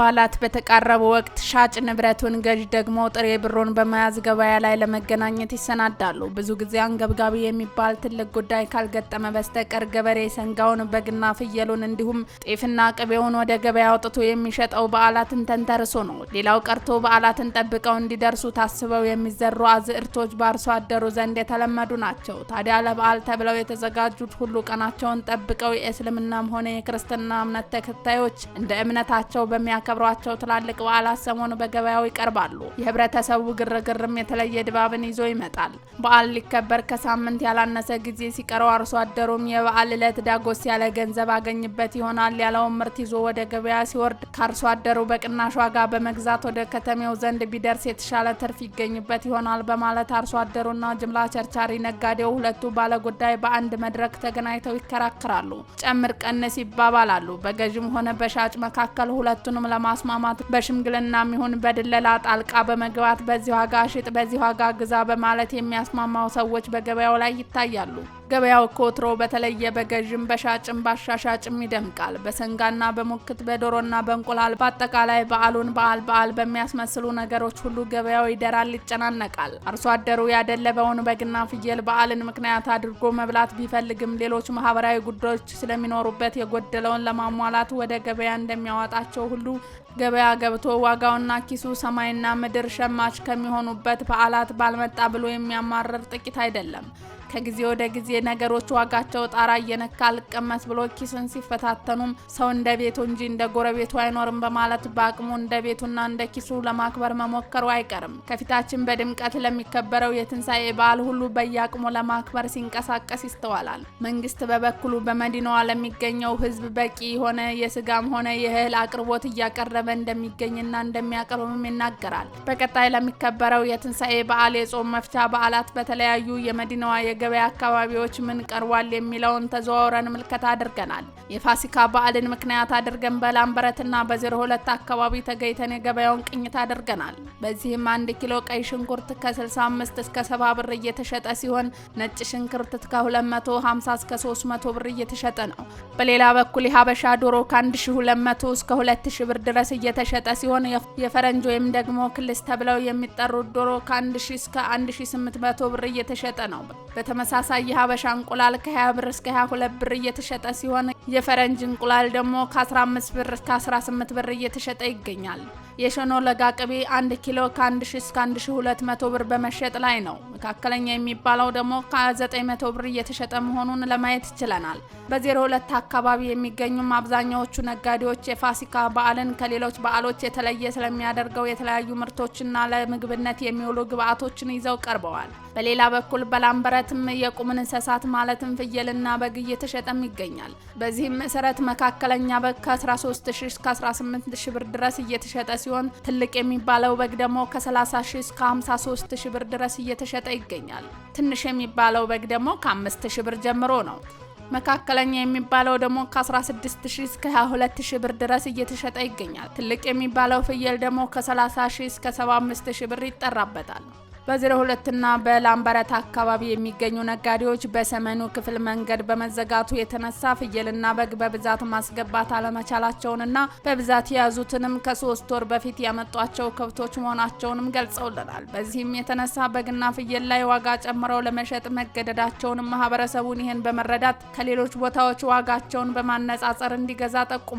በዓላት በተቃረቡ ወቅት ሻጭ ንብረቱን፣ ገዥ ደግሞ ጥሬ ብሩን በመያዝ ገበያ ላይ ለመገናኘት ይሰናዳሉ። ብዙ ጊዜ አንገብጋቢ የሚባል ትልቅ ጉዳይ ካልገጠመ በስተቀር ገበሬ ሰንጋውን፣ በግና ፍየሉን እንዲሁም ጤፍና ቅቤውን ወደ ገበያ አውጥቶ የሚሸጠው በዓላትን ተንተርሶ ነው። ሌላው ቀርቶ በዓላትን ጠብቀው እንዲደርሱ ታስበው የሚዘሩ አዝዕርቶች በአርሶ አደሩ ዘንድ የተለመዱ ናቸው። ታዲያ ለበዓል ተብለው የተዘጋጁት ሁሉ ቀናቸውን ጠብቀው የእስልምናም ሆነ የክርስትና እምነት ተከታዮች እንደ እምነታቸው በሚያከብሯቸው ትላልቅ በዓላት ሰሞኑ በገበያው ይቀርባሉ። የህብረተሰቡ ግርግርም የተለየ ድባብን ይዞ ይመጣል። በዓል ሊከበር ከሳምንት ያላነሰ ጊዜ ሲቀረው አርሶ አደሩም የበዓል ዕለት ዳጎስ ያለ ገንዘብ አገኝበት ይሆናል ያለውን ምርት ይዞ ወደ ገበያ ሲወርድ ከአርሶ አደሩ በቅናሽ ዋጋ በመግዛት ወደ ከተሜው ዘንድ ቢደርስ የተሻለ ትርፍ ይገኝበት ይሆናል በማለት አርሶ አደሩና ጅምላ ቸርቻሪ ነጋዴው ሁለቱ ባለጉዳይ በአንድ መድረክ ተገናኝተው ይከራከራሉ። ጨምር ቀንስ ይባባላሉ። በገዥም ሆነ በሻጭ መካከል ሁለቱንም ለማስማማት በሽምግልናም ይሁን በድለላ ጣልቃ በመግባት በዚህ ዋጋ ሽጥ፣ በዚህ ዋጋ ግዛ በማለት የሚያስማማው ሰዎች በገበያው ላይ ይታያሉ። ገበያው ከወትሮ በተለየ በገዥም በሻጭም ባሻሻጭም ይደምቃል። በሰንጋና በሙክት፣ በዶሮና በእንቁላል፣ በአጠቃላይ በዓሉን በዓል በዓል በሚያስመስሉ ነገሮች ሁሉ ገበያው ይደራል፣ ይጨናነቃል። አርሶ አደሩ ያደለበውን በግና ፍየል በዓልን ምክንያት አድርጎ መብላት ቢፈልግም ሌሎች ማህበራዊ ጉዳዮች ስለሚኖሩበት የጎደለውን ለማሟላት ወደ ገበያ እንደሚያወጣቸው ሁሉ ገበያ ገብቶ ዋጋውና ኪሱ ሰማይና ምድር ሸማች ከሚሆኑበት በዓላት ባልመጣ ብሎ የሚያማርር ጥቂት አይደለም። ከጊዜ ወደ ጊዜ ነገሮች ዋጋቸው ጣራ እየነካ አልቀመስ ብሎ ኪስን ሲፈታተኑም ሰው እንደ ቤቱ እንጂ እንደ ጎረቤቱ አይኖርም በማለት በአቅሙ እንደ ቤቱና እንደ ኪሱ ለማክበር መሞከሩ አይቀርም። ከፊታችን በድምቀት ለሚከበረው የትንሣኤ በዓል ሁሉ በየአቅሙ ለማክበር ሲንቀሳቀስ ይስተዋላል። መንግስት በበኩሉ በመዲናዋ ለሚገኘው ሕዝብ በቂ የሆነ የስጋም ሆነ የእህል አቅርቦት እያቀረበ እንደሚገኝና እንደሚያቀርብም ይናገራል። በቀጣይ ለሚከበረው የትንሣኤ በዓል፣ የጾም መፍቻ በዓላት በተለያዩ የመዲናዋ የገበያ አካባቢዎች ምን ቀርቧል የሚለውን ተዘዋውረን ምልከታ አድርገናል። የፋሲካ በዓልን ምክንያት አድርገን በላምበረትና በ02 አካባቢ ተገኝተን የገበያውን ቅኝት አድርገናል። በዚህም 1 ኪሎ ቀይ ሽንኩርት ከ65 እስከ 70 ብር እየተሸጠ ሲሆን ነጭ ሽንኩርት ከ250 እስከ 300 ብር እየተሸጠ ነው። በሌላ በኩል የሀበሻ ዶሮ ከ1200 እስከ 2000 ብር ድረስ እየተሸጠ ሲሆን የፈረንጅ ወይም ደግሞ ክልስ ተብለው የሚጠሩት ዶሮ ከ1000 እስከ 1800 ብር እየተሸጠ ነው። በተመሳሳይ የሀበሻ እንቁላል ከ20 ብር እስከ 22 ብር እየተሸጠ ሲሆን የፈረንጅ እንቁላል ደግሞ ከ15 ብር እስከ 18 ብር እየተሸጠ ይገኛል። የሸኖ ለጋ ቅቤ 1 ኪሎ ከ1000 እስከ 1200 ብር በመሸጥ ላይ ነው። መካከለኛ የሚባለው ደግሞ ከ900 ብር እየተሸጠ መሆኑን ለማየት ችለናል። በ02 አካባቢ የሚገኙም አብዛኛዎቹ ነጋዴዎች የፋሲካ በዓልን ከሌሎች በዓሎች የተለየ ስለሚያደርገው የተለያዩ ምርቶችና ለምግብነት የሚውሉ ግብዓቶችን ይዘው ቀርበዋል። በሌላ በኩል በላምበረትም የቁምን እንስሳት ማለትም ፍየልና በግ እየተሸጠም ይገኛል። በዚህም መሰረት መካከለኛ በግ ከ13 ሺ እስከ 18 ሺ ብር ድረስ እየተሸጠ ሲሆን ትልቅ የሚባለው በግ ደግሞ ከ30 ሺ እስከ 53 ሺ ብር ድረስ እየተሸጠ ይገኛል። ትንሽ የሚባለው በግ ደግሞ ከ5 ሺ ብር ጀምሮ ነው። መካከለኛ የሚባለው ደግሞ ከ16 ሺ እስከ 22 ሺ ብር ድረስ እየተሸጠ ይገኛል። ትልቅ የሚባለው ፍየል ደግሞ ከ30 ሺ እስከ 75 ሺ ብር ይጠራበታል። በ02 እና በላምበረት አካባቢ የሚገኙ ነጋዴዎች በሰሜኑ ክፍል መንገድ በመዘጋቱ የተነሳ ፍየልና በግ በብዛት ማስገባት አለመቻላቸውንና በብዛት የያዙትንም ከ3 ወር በፊት ያመጧቸው ከብቶች መሆናቸውንም ገልጸውልናል። በዚህም የተነሳ በግና ፍየል ላይ ዋጋ ጨምረው ለመሸጥ መገደዳቸውንም ማህበረሰቡን ይህን በመረዳት ከሌሎች ቦታዎች ዋጋቸውን በማነጻጸር እንዲገዛ ጠቁመዋል።